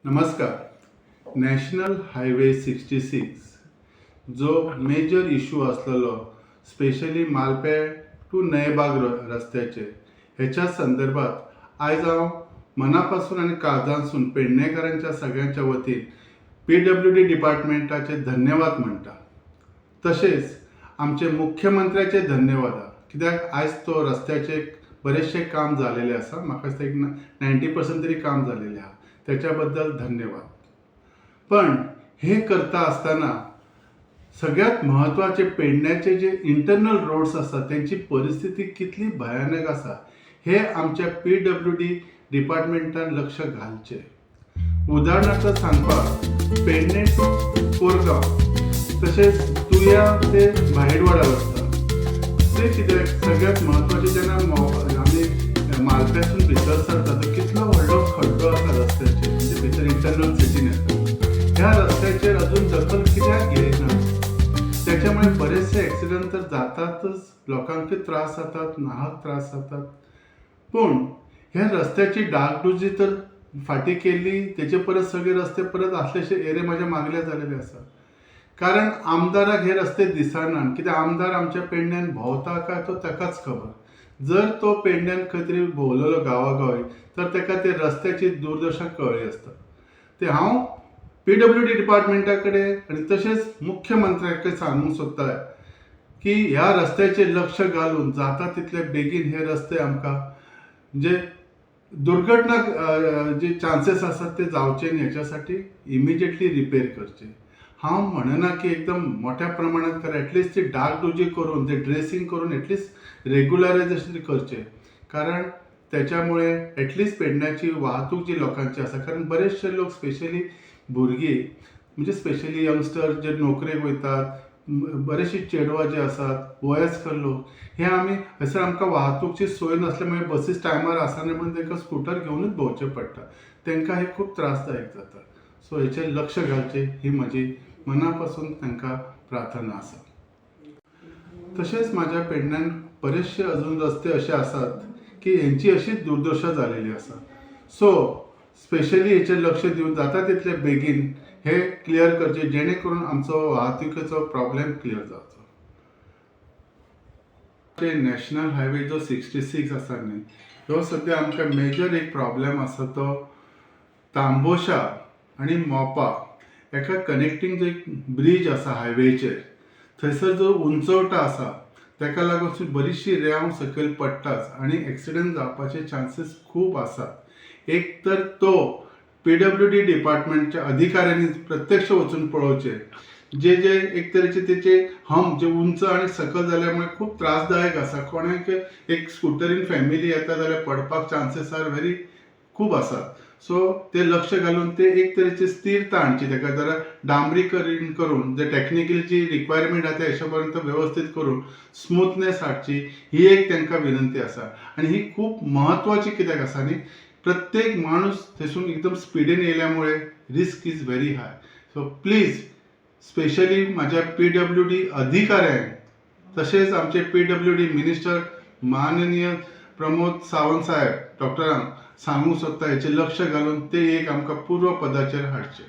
नमस्कार. National highway 66 जो major issue आसलेलो, स्पेशली मालपें टू नयबाग रस्त्याचेर, हेच्या संदर्भात आयज हांव मना पासून आनी काळजांसून पेडणेकारांच्या सगळ्यांच्या वतीन पीडब्ल्यूडी डिपार्टमेंटाचे धन्यवाद म्हणटा. तशेंच आमचे मुख्यमंत्र्याचे धन्यवाद, कित्याक आयज तो रस्त्याचे बरेचशें काम जालेलें आसा. म्हाका दिसता एक 90% तरी काम जालेलें आहा. त्याच्या बद्दल धन्यवाद. पण हे करता आसतना सगळ्यात म्हत्वाचे, पेडण्याचे जे इंटरनल रोड्स आसात, तेंची परिस्थिती कितली भयानक आसा हे आमच्या पीडब्ल्यूडी डिपार्टमेंटान लक्ष घालचें. उदाहरणार्थ सांगपाक, पेडणे टू कोरगांव, तशेंच तुया ते भाईडवाडा रस्ता, ते कित्याक सगळ्यात म्हत्वाचें, जेन्ना आमी मालप्यासून भितर सरता तो कितलो व्हडलो खड्डो आसा रस्त्याचेर, म्हणजे भितर इंटरनल सिटीन येता. ह्या रस्त्याचेर अजून दखल कित्याक घेयना? त्याच्यामुळे बरेचसे एक्सिडंट तर जातातच, लोकांकय त्रास जातात, नाहक त्रास जातात. पूण ह्या रस्त्याची डागडुजी तर फाटीं केल्ली, तेचे परत सगळे रस्ते परत आसलेशे एरे म्हाज्या मागल्या जालेले आसा. कारण आमदाराक हे रस्ते दिसना. कित्याक आमदार आमच्या पेडण्यान भोंवता काय तो ताकाच खबर. जर तो पेडण्यान खंय तरी भोंवलेलो गांवागांवी, तर ताका ते रस्त्याची दुर्दशा कळ्ळी आसता. ते हांव पीडब्ल्यूडी डिपार्टमेंटा कडेन आनी तशेंच मुख्यमंत्र्या कडेन सांगूंक सोदता की ह्या रस्त्याचेर लक्ष घालून जाता तितले बेगीन हे रस्ते आमकां, म्हणजे दुर्घटना जे चान्सेस आसात ते जावचे न्ही हेच्या साठी, इमिजिएटली रिपेर करचे. हांव म्हणना की एकदम मोठ्या प्रमाणात करा, एटलिस्ट ती डागडुजी करून, ते ड्रेसिंग करून एटलिस्ट रेग्युलरायझेशन करचें. कारण त्याच्यामुळे एटलिस्ट पेडण्याची वाहतूक जी लोकांची आसा, कारण बरेचशे लोक, स्पेशली भुरगीं, म्हणजे स्पेशली यंगस्टर जे नोकरेक वयतात, बरेचशी चेडवां जी आसात, वयस्कर लोक, हे आमी हयसर आमकां वाहतूकची सोय नासल्या मुळे, बसीस टायमार आसना म्हणून तांकां स्कुटर घेवनूच भोंवचें पडटा. तांकां हें खूब त्रासदायक जाता. सो हेचेर लक्ष घालचें ही म्हजी मना पासून तांकां प्रार्थना आसा. तशेंच म्हाज्या पेडण्यान बरेचशे अजून रस्ते अशे आसात की हेंची अशीच दुर्दशा जालेली आसा. सो स्पेशली हेचेर लक्ष दिवन जाता तितले बेगीन हे क्लियर करचे, जेणे करून आमचो वाहतुकीचो प्रॉब्लेम क्लियर जावचो. नॅशनल हायवे जो 66 आसा न्ही, ह्यो सद्या आमकां मेजर एक प्रॉब्लेम आसा. तो तांबोशा आनी मोपा एका कनेक्टींग जो एक ब्रीज आसा हायवेचेर, थंयसर जो उंचवटो आसा, ताका लागून बरीचशी रेंव सकयल पडटाच आनी एक्सिडंट जावपाचे चान्सीस खूब आसात. एक तर तो पीडब्ल्यूडी डिपार्टमेंटच्या अधिकाऱ्यांनी प्रत्यक्ष वचून पळोवचें. जे जे एक तरेचे तेचे हंप जे उंच आनी सकयल जाल्यामुळे खूब त्रासदायक आसा. कोणाक एक स्कुटरीन फॅमिली येता जाल्यार पडपाक चान्सीस are very खूब आसात. सो ते लक्ष घालून ते एक तरेची स्थिरता हाडची, ताका जरा डांबरीकरण करून, जे टॅक्निकली जी रिक्वायरमेंट आहा त्या हिशोबान वेवस्थीत करून स्मुथनेस हाडची, ही एक तांकां विनंती आसा. आनी ही खूब म्हत्वाची कित्याक आसा न्ही, प्रत्येक माणूस थंयसून एकदम स्पिडीन येयल्या मुळे risk is very high. So please, specially म्हाज्या पीडब्ल्यूडी अधिकाऱ्यांक, तशेंच आमचे पीडब्ल्यूडी मिनिस्टर माननीय प्रमोद सावंत साहेब डॉक्टरांक सांगूंक सोदता, हेचेर लक्ष घालून ते एक आमकां पूर्व पदाचेर हाडचे.